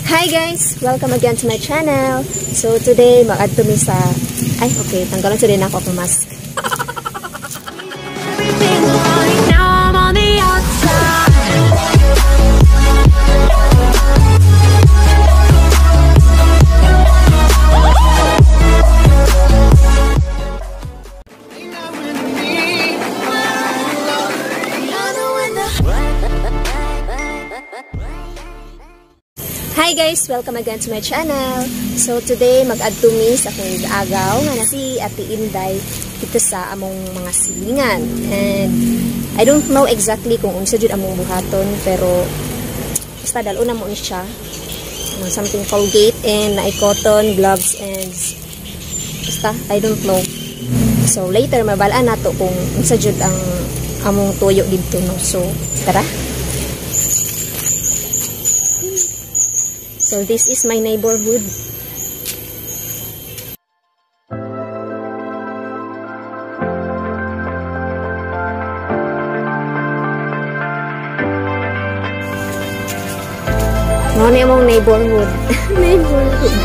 Hi guys! Welcome again to my channel. So today, mag-add to me sa... Ay, okay. Tanggalan sa din ako akong mask. Now I'm on the outside. Hi guys! Welcome again to my channel. So today, mag-add to me sa akong agaw nga na si Ate Inday dito sa among mga silingan. And I don't know exactly kung unsa jud among buhaton, pero basta dal-on na mo ni siya. Something Colgate and naay cotton, gloves, and basta, I don't know. So later, mabalaan nato kung unsa jud ang among tuyo didto, no. So tara! So this is my neighborhood. Mo ni among neighborhood. Neighborhood.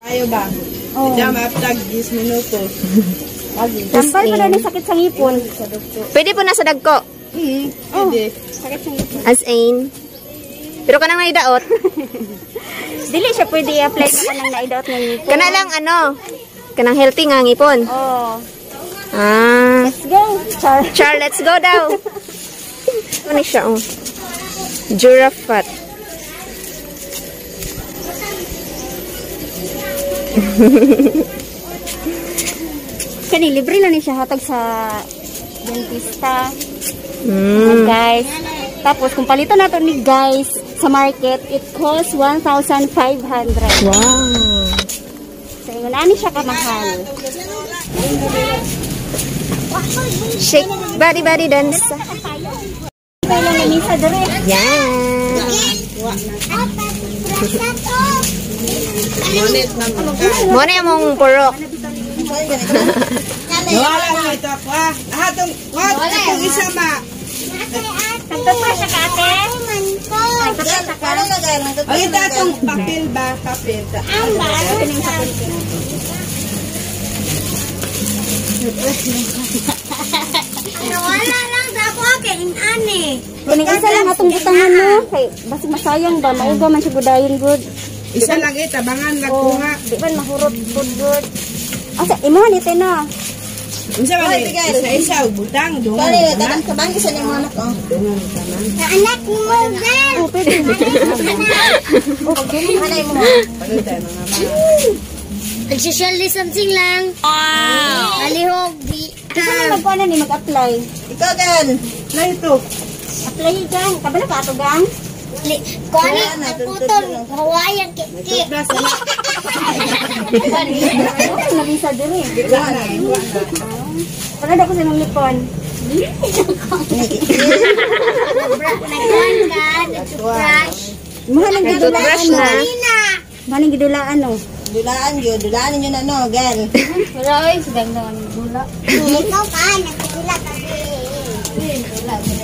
Ayo ba? Oh. Jam after 10 minutos. Tambal pa na ni sakit sa ngipon. Pwede po na sa dagko. Pwede. Sakit sa ngipon. As in. Pero kanang naidaot. Dili siya pwede i-apply sa kanang naidaot nga ngipon. Kana lang ano. Kanang healthy nga ngipon. Oh. Ah. Let's go. Char. Char, let's go daw. Ano siya oh. Giraffe. Kani libre lang ni siya hatag sa dentista. Guys. Tapos kung palitan nato ni guys sa market, it costs 1,500. Wow. So ingon ani siya kamahal. Shake body body dance. Kailan na misa dere. Yan. Mo na among purok. Wala na ito ako ah. Atong itong isa ma. Nagtutbrush siya ka ate. Ang ito atong papel ba? Papel. Wala lang sa ako kay inani. Kuning isa lang atong butangan no. Kay basig masayang ba mauga man siya gudayon good. Isa lang eh, tabangan lang kuha. Di man mahurot good good. Asa imo ni te na. Unsa man eh? Isa-isa og butang dungan. Bale, tabang kabang isa ni mga anak oh. Sa anak ni Morgan. Oh, pwede. Hanay mo. Nag-social distancing lang. Wow. Alihog di. Kasi na magkuha na ni mag-apply. Ikaw gan. Na ito. Apply gang. Kabalo ka ato gang. Kuani ang putol Hawaiian kiki. Okay, nabisa diri. Wala na ko sa imong lipon. Nagkuhan ka, nag-toothbrush. Mahal ang gidulaan Nag-toothbrush na. Mahal ang gidulaan no. Dulaan gyud, dulaan ninyo na no, gan. Wala oy, sigang na ang dula. Ikaw ka, nagkula ka.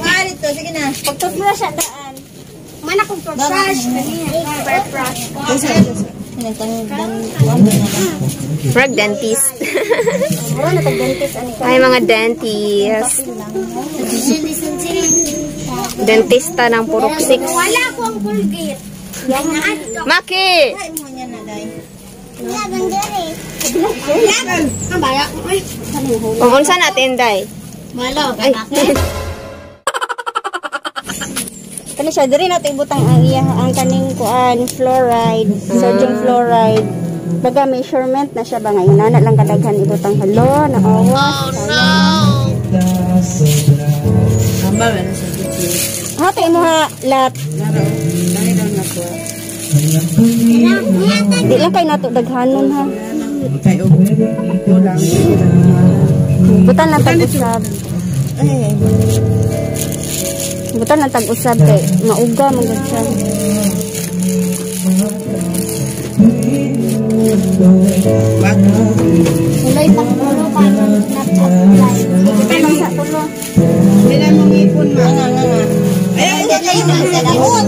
Ah, dito sige na. Pag-toothbrush siya daan. Mana kong toothbrush. Toothbrush. Frag dentist. Wala na tag dentist ani ka. Ay, mga dentist. Social distancing lang. Dentista ng Purok 6. Wala ko ang Colgate. Maki! Ay mo niya na day. Wala gandere. Kung unsa natin, Day? Malo, Ay. Kani siya diri nato ibutang ang iya ang kaning kuan fluoride, sodium fluoride. Baga measurement na siya ba ngayon na lang kadaghan ibutang halo na awas. Oh no. Hamba ba na sa kiki? Hati mo ha lat. Naro. Dahil daw na ko. Di lang kay nato daghanon ha. Kay og kulang. Butan lang tag-usab. Butan lang tag-usab kay mauga man gud siya. Walay pang ulo pa nag-apply. Butan lang sa tulo. Minam Ngipon ma. Nga nga nga. Ay, ay, ay, sa daot.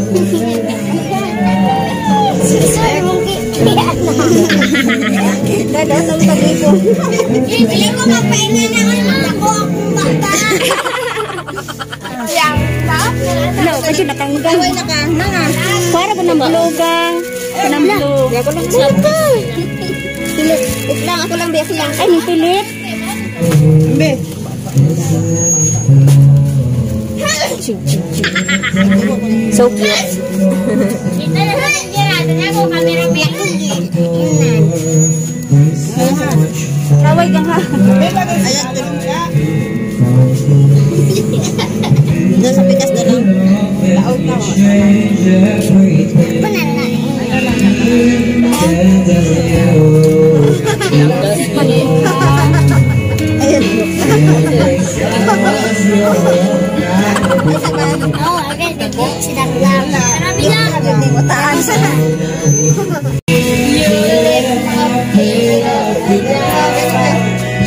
Dada sa pag-ipon. Bili ko magpainga na ako akong bata. No, kasi nakanggang. Para ko ng blugang. Kanang blue. Pilit. Wait lang, ako lang, be, ako lang. Ay, ni pilit. Be. So cute. Kaway kang ha. Doon sa pikas na lang. Laot na mo.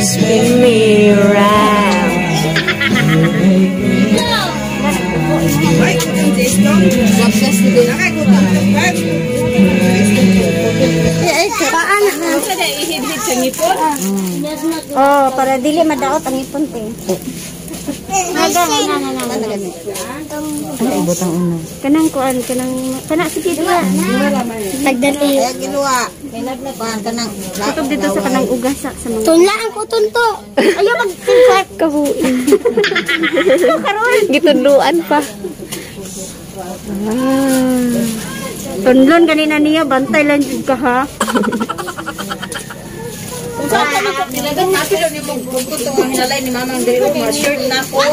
Spin me around. Oh, para dili madaot ang ipon te. Kanang kuan, kanang kana sige diha. Tagdali. Ay, giluwa. Kuan kanang Tutog dito sa kanang ugasa sa mga. Tunla ang kuton to. Ayaw mag Kabuin. Gitudluan pa. Tunlon ganina niya bantay lang jud ka ha. Kung saan ka man nilagat na sila ni mong bugkot ang hinalay ni mamang diri og mga shirt na ko.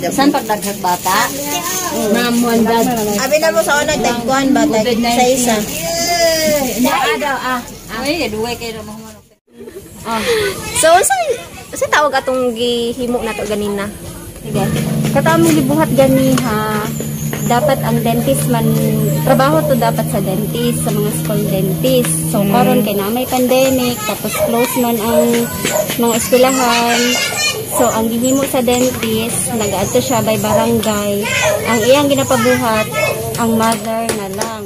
Saan pagdaghag bata? Abi na mo sa una tagkuan ba tag sa isa. So, sa tawag atong gihimo na to ganina? Sige. Kato among gibuhat gani ha. Dapat ang dentist man trabaho to dapat sa dentist, sa mga school dentist. So karon kay na may pandemic tapos close man ang mga eskwelahan. So ang gihimo sa dentist, nag-adto siya by barangay. Ang iyang ginapabuhat ang mother na lang.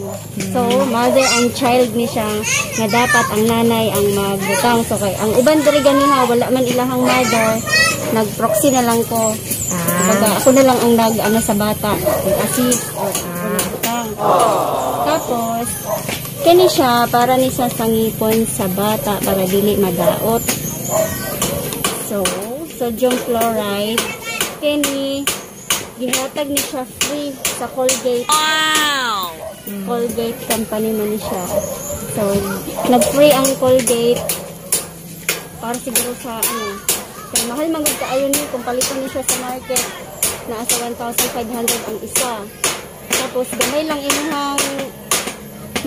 So mother and child ni siya nga dapat ang nanay ang magbutang. So kay ang uban diri ganiha wala man ilahang mother, nag-proxy na lang ko. Kumbaga, ako na lang ang nag-ano sa bata, nag-assist o nagbutang. Tapos kini siya para ni siya sa ngipon sa bata para dili madaot. So, sodium fluoride kini gihatag ni siya free sa Colgate. Wow! Colgate company man ni siya. So, nag-free ang Colgate para siguro sa ano. Kaya mahal man gud kaayo ni kung paliton ni siya sa market naa sa 1,500 ang isa. Tapos gamay lang imuhang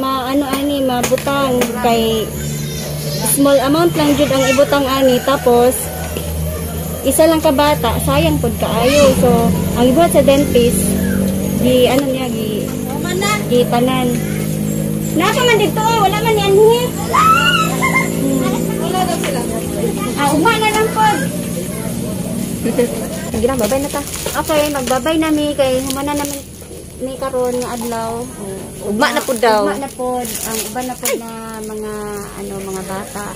maano ani mabutang kay small amount lang jud ang ibutang ani tapos isa lang ka bata sayang pud kaayo. So ang ibuhat sa dentist gi ano niya gi gi tanan. Naa pa man didto, wala man ni anhi. Wala daw sila. Ah, ugma na lang pod. Sige na, babay na ta. Okay, magbabay na mi kay humana naman mi karon nga adlaw. Oh, Ugma na pud daw. Ugma na pod, ang uban na pod na mga ano mga bata.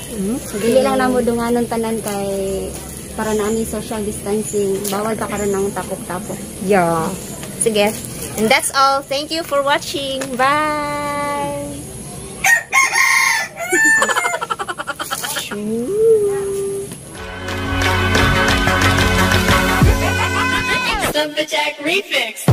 So, dili lang namo dunganon tanan kay para na ami social distancing. Bawal pa karon ang tapok-tapok. Yeah. Sige. And that's all. Thank you for watching. Bye! Stump the Jack Refix.